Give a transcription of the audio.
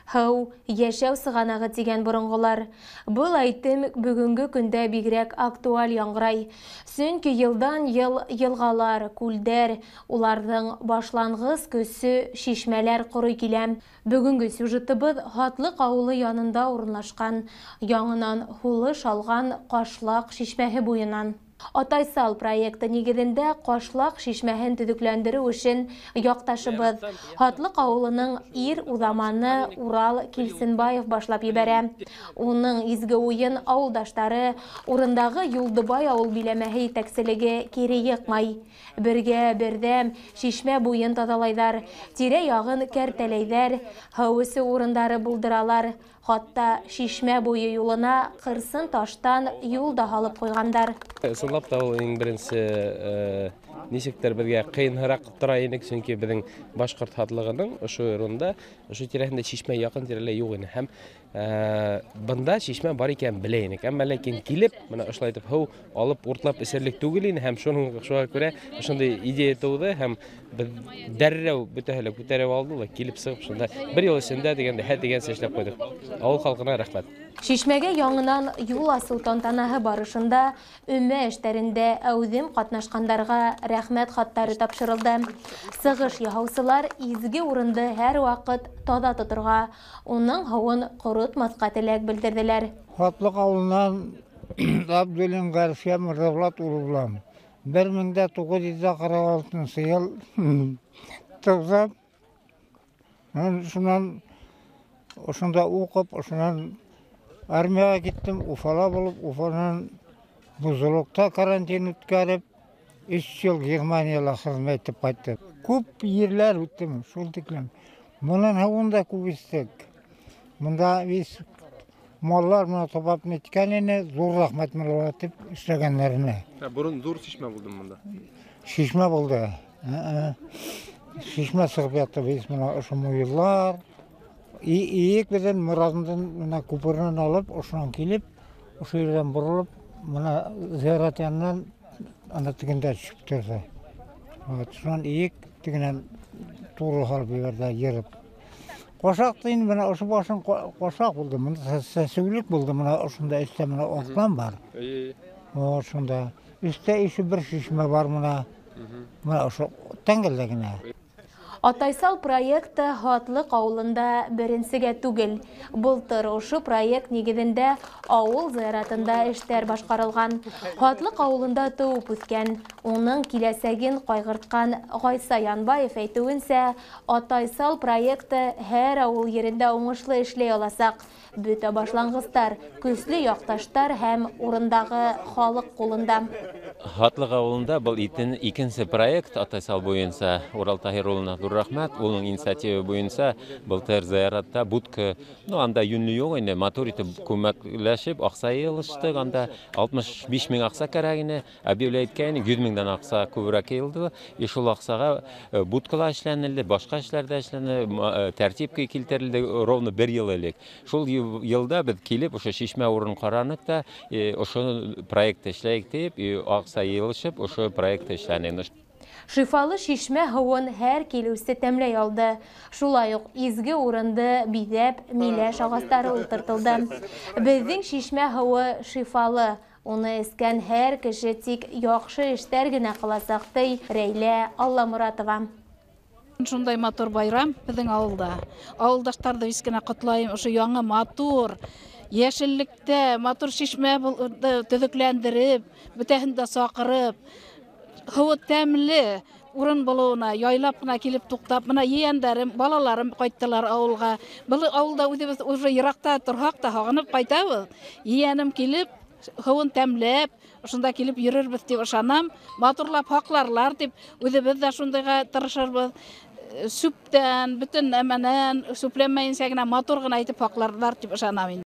Һыу – йәшәү сығанағы тигән боронғолар. Был әйтем бөгөнгө көндә бигерәк актуаль яңғырай. Сөнки йылдан-йыл йылғалар, күлдәр, уларҙың башланғыс көсө шишмәләр ҡорой килә. Бөгөнгө сюжетыбыҙ Һатлыҡ ауылы янында урынлашҡан, яңынан һулыш алған Ҡашлаҡ шишмәһе буйынан. Атайсал проекты нигеҙендә Ҡашлаҡ шишмәһен төҙөкләндереү эшен яҡташыбыҙ, Һатлыҡ ауылының ир уҙаманы Урал Килсенбаев башлап ебәрә. Уның изге уйын ауылдаштары, урындағы Юлдыбай ауыл биләмәһе етәкселеге кире йыҡмай. Бергә берҙәм шишмә буйын таҙалайҙар, тирә-яғын кәртәләйҙәр, һыу эсеү урындары булдыралар. Хатта шишмә буйы юлына ҡырсын таштан юл да һалып ҡуйғандар. Ысынлап та, ул иң беренсе нисектер беҙгә ҡыйынһыраҡ тора инек, сөнки беҙҙең башҡорт һатлығының ошо урында, ошо тирәһендә шишмә яҡын тирәлә юҡ ине. Һәм бында шишмә бар икәнен белә инек. Әммә ләкин килеп, мына ошолай итеп һыу алып, уртлап эсерлек түгел ине, һәм шуға күрә ошондай идея тыуҙы, һәм беҙ дәррәү бөтәһе лә күтәреп алды ла, килеп сығып, шунда бер йыл эсендә тигәндә, һә тигәнсә эшләп ҡуйҙыҡ. Ауыл халҡына рәхмәт. Шишмәгә яңынан юл асыу тантанаһы барышында өмә эштәрендә әүҙем ҡатнашҡандарға рәхмәт хаттары тапшырылды. Сығыш яһаусылар изге урынды һәр ваҡыт таҙа тоторға, уның һыуын ҡоротмаҫҡа теләк белдерҙеләр. Һатлыҡ ауылынан Абдуллин Гарфия Мырҙаблат улы булам. 1946 йыл тыуҙым. Шунан ошонда уҡып, ошонан армияға киттем, Уфала булып, Уфанан Бузулукта карантин үткәреп, 3 йыл Германияла хеҙмәт итеп ҡайттым. Күп ерләр үттем, шул тиклем. Бынан һыуын да күп эстек. Бында весь маллар менән тапап неткән ине, ҙур рәхмәт уларға тип эшләгәндәренә. Борон ҙур шишмә булды бында. Шишмә булды. Шишмә сығып ятты весь мына ошо муйыллар. Ийек беҙҙең Моразындан мына күперенән алып, ошонан килеп, ошо ерҙән боролоп, мына зыярат янынан ана тегендә төшөп торҙо. Вот, шунан ийек тегенән туры һалып ебәрҙе, йырып. Ҡашаҡты инде мына ошо башын ҡашаҡ булды, мында сәсеүлек булды, мына ошонда өҫтә мына аҡлан бар. Вот, шунда. Өҫтә еще бер шишмә бар мына. Мына ошо тәңгәлдә генә. Атайсал проекты Һатлыҡ ауылында беренсегә түгел. Былтыр ошо проект нигеҙендә ауыл зыяратында эштәр башҡарылған. Һатлыҡ ауылында тыуып үҫкән, уның киләсәген ҡайғыртҡан Ғайса Янбаев әйтеүенсә, Атайсал проекты һәр ауыл ерендә уңышлы эшләй аласаҡ. Бөтә башланғыстар, көслө яҡташтар һәм урындағы халыҡ ҡулында. Һатлыҡ ауылында был икенсе проект Атайсал буйынса. Урал Таһир улына ҙур рәхмәт. Уның инициатива буйынса былтыр зыяратта будка, ну, анда йүнле юҡ ине, матур итеп күмәкләшеп аҡса йыйылыштыҡ. Анда 65 мең аҡса кәрәк ине. Объявлять иткәйнек, 100 меңдән аҡса күберәк йыйылды. И шул аҡсаға будкала эшләнелде, башҡа эшләр ҙә эшләнде, тәртипкә килтерелде ровно бер йыл элек. Шул йылда беҙ килеп ошо шишмә урынын ҡараныҡ та, ошо проектты эшләйек тип, аҡса йыйылышып, ошо проектты эшләнек. Шифалы шишмә һыуын һәр килеүсе тәмләй алды. Шулай уҡ изге урынды биҙәп, миләш ағастары ултыртылды. Беҙҙең шишмә һыуы шифалы. Уны эскән һәр кеше тик яҡшы эштәр генә ҡыласаҡ, ти Рәйлә Алламоратова. Шундай матур байрам беҙҙең ауылда. Ауылдаштарҙы бик кенә ҡотлайым. Ошо яңы матур йәшеллектә матур шишмә төҙөкләндереп, бөтәһен дә саҡырып, һыуы тәмле урын булыуына яйлап ҡына килеп туҡтап, мына ейәндәрем, балаларым ҡайттылар ауылға. Был ауылда үҙебеҙ уже йыраҡта торһаҡ та һағынып ҡайтабыҙ. Ейәнем килеп, һыуын тәмләп, ошонда килеп йөрөрбөҙ тип ышанам. Матурлап һаҡларлар тип үҙебеҙ ҙә шундайға тырышырбыҙ. Сүптән, бөтөн нәмәнән, сүпләнмәйенсә генә матур ғына итеп һаҡларлар тип ышанам инде.